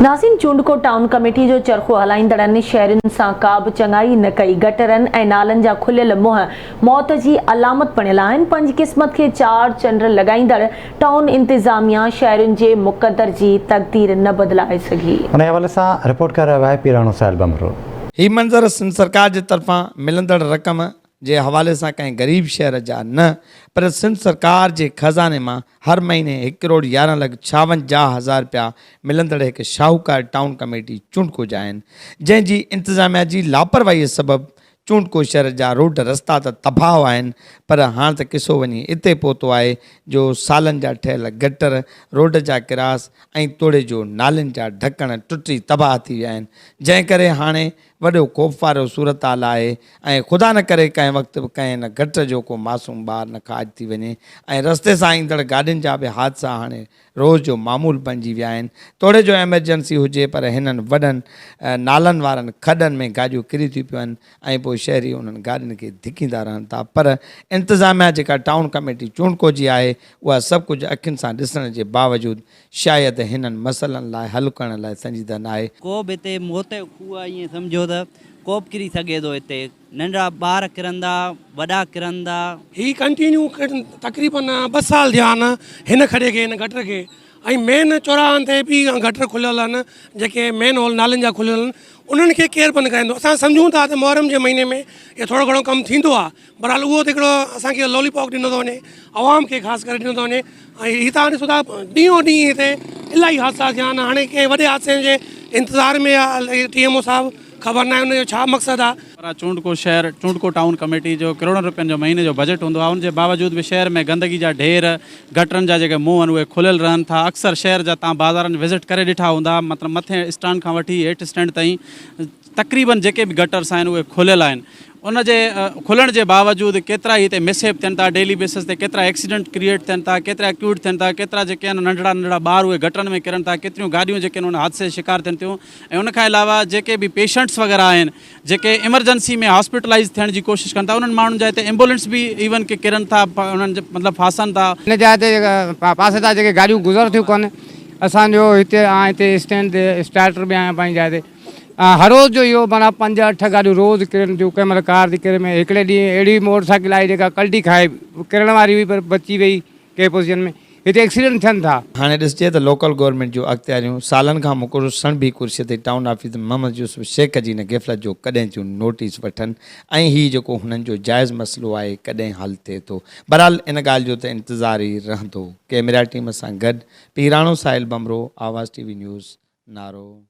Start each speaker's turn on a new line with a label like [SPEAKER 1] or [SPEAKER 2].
[SPEAKER 1] ناظرين Chondko town committee جو چرخو هلائيندڙن شهرين سان ڪابه چڱائي نه ڪئي، گٽرن ۽ نالن جا کليل منهن موت جي علامت بڻيل آهن، پنهنجي قسمت کي چار چنڊ لڳائيندڙ ٽائون انتظاميا شهرين جي مقدر جي تقدير نه بدلائي سگهي.
[SPEAKER 2] انهي حوالي سان رپورٽ ڪري رهيو آهي پيراڻو ساحل ڀنڀرو.
[SPEAKER 3] هي منظر سنڌ سرڪار جي طرفان ملندڙ رقم جي حوالي سان ڪنهن غريب شهر جا نه پر سنڌ سرڪار جي خزاني مان هر مهيني هڪ ڪروڙ 11 لک 56 هزار رپيا ملندڙ هڪ شاهوڪار ٽائون ڪميٽي چونڊڪو جا آهن جنهن جي انتظاميا جي لاپرواهي سبب چونڊڪو شهر جا روڊ رستا ته تباهه آهن پر هاڻ ته قصو وڃي اتي پهتو آهي جو سالن جا ٺهيل گٽر، روڊ جا ڪراس ۽ توڙي جو نالين جا ڍڪڻ ٽٽي تباهه ٿي ويا آهن جنهن ڪري هاڻي وڏو خوف وارو صورتحال آهي ۽ خدا نه ڪري ڪنهن وقت به ڪنهن ان گٽر جو ڪو معصوم ٻار نه کاڄ ٿي وڃي ۽ رستي سان ايندڙ گاڏين جا به حادثا هاڻي روز جو معمول بنجي ويا آهن توڙي جو ايمرجنسي هجي پر هنن وڏن نالن وارن کڏن ۾ گاڏيون ڪري ٿيون پون ۽ پوء شهري انهن گاڏين کي ڌڪيندا رهن ٿا پر انتظاميا جيڪا ٽائون ڪميٽي چونڊڪو جي آهي اها سڀ ڪجهه اکين سان ڏسڻ جي باوجود شايد هنن مسئلن لاء حل ڪرڻ لاء سنجيده ناهي.
[SPEAKER 4] ڪو به هتي موت جو کوهه آهي ائين سمجهو ته ڪو به ڪري سگهي ٿو هتي ننڍڙا ٻار ڪرندا وڏا ڪرندا.
[SPEAKER 5] هي ڪنٽينيو تقريبن ٻه سال ٿيا آهن هن کڏي کي هن گٽر کي ۽ مين چوراهن تي به گٽر کليل آهن جيڪي مين هول نالين جا کليل آهن انهن کي ڪير بند ڪرائيندو اسان سمجهون ٿا ته محرم جي مهيني ۾ اهو ٿورو گهڻو ڪم ٿيندو آهي بھرحال اھو ته ھڪڙو اسان کي لولي پاپ ڏنو ٿو وڃي عوام کي خاص ڪري ڏنو ٿو وڃي ۽ ھي تان ڏسو ٿا ڏينھون ڏينھن ھتي الاھي حادثا ٿيا آھن ھاڻي ڪنھن وڏي حادثي جي انتظار ۾ آ ٽي ايم او صاحب خبر ناھي ان جو ڇا مقصد آ.
[SPEAKER 6] پر چونڊڪو شهر چونڊڪو ٽائون ڪميٽي جو ڪروڙن روپين جو مهيني جو بجيٽ هوندو آهي ان جي باوجود به شهر ۾ گندگي جا ڍير گٽرن جا جيڪي منهن آهن اهي کليل رهن ٿا اڪثر شهر جا تان بازارن وزٽ ڪري ڏٺا هوندا مطلب مٿين اسٽانڊ کان وٺي هيٺ اسٽينڊ تائين تقريبن جيڪي به گٽرس آهن اهي کليل آهن ان جي کلڻ جي باوجود ڪيترا ئي هتي مس هيپ ٿين ٿا ڊيلي بيسس تي ڪيترا ايڪسيڊنٽ ڪريئيٽ ٿين ٿا ڪيترا اڪيوٽ ٿين ٿا ڪيترا جيڪي آهن ننڍڙا ننڍڙا ٻار اهي گٽرن ۾ ڪرن ٿا ڪيتريون گاڏيون جيڪي آهن ان حادثي جو شڪار ٿين ٿيون ۽ ان کان علاوه جيڪي به پيشنٽس وغيره آهن جيڪي ايمرجنسي ۾ هاسپيٽلائز ٿيڻ جي ڪوشش ڪن ٿا انهن ماڻهن جا هتي ايمبولينس به ايون ڪي ڪرن ٿا انهن مطلب ڦاسن ٿا.
[SPEAKER 7] ان جاء تي پاسي تان جيڪي گاڏيون گذر ٿيون ڪن اسان جو هتي آهي هتي اسٽينڊ تي اسٽارٽر به آهيان پنهنجي جاء تي هر روز جو اهو معنيٰ پنج اٺ گاڏيون روز ڪرن ٿيون ڪنهن مهل ڪار ٿي ڪري ۾ هڪڙي ڏينهن اهڙي موٽر سائيڪل آئي جيڪا ڪلٽي کائي ڪرڻ واري هئي پر بچي وئي ڪنهن پوزيشن ۾ هتي ايڪسيڊنٽ ٿين ٿا.
[SPEAKER 3] هاڻي ڏسجي ته لوڪل گورنمينٽ جون اختياريون سالن کان مقرر سڻڀي ڪرسي تي ٽائون آفيسر محمد يوسف شيخ جي ان غفلت جو ڪڏهن ٿيون نوٽيس وٺن ۽ هي جيڪو هنن جو جائز مسئلو آهي ڪڏهن حل ٿئي ٿو. بهرحال ان ڳالهه جو ته انتظار ئي رهندو. ڪئميرا ٽيم سان گڏ Pirano Sahil Bhanbhro, Awaz T V news, Naro.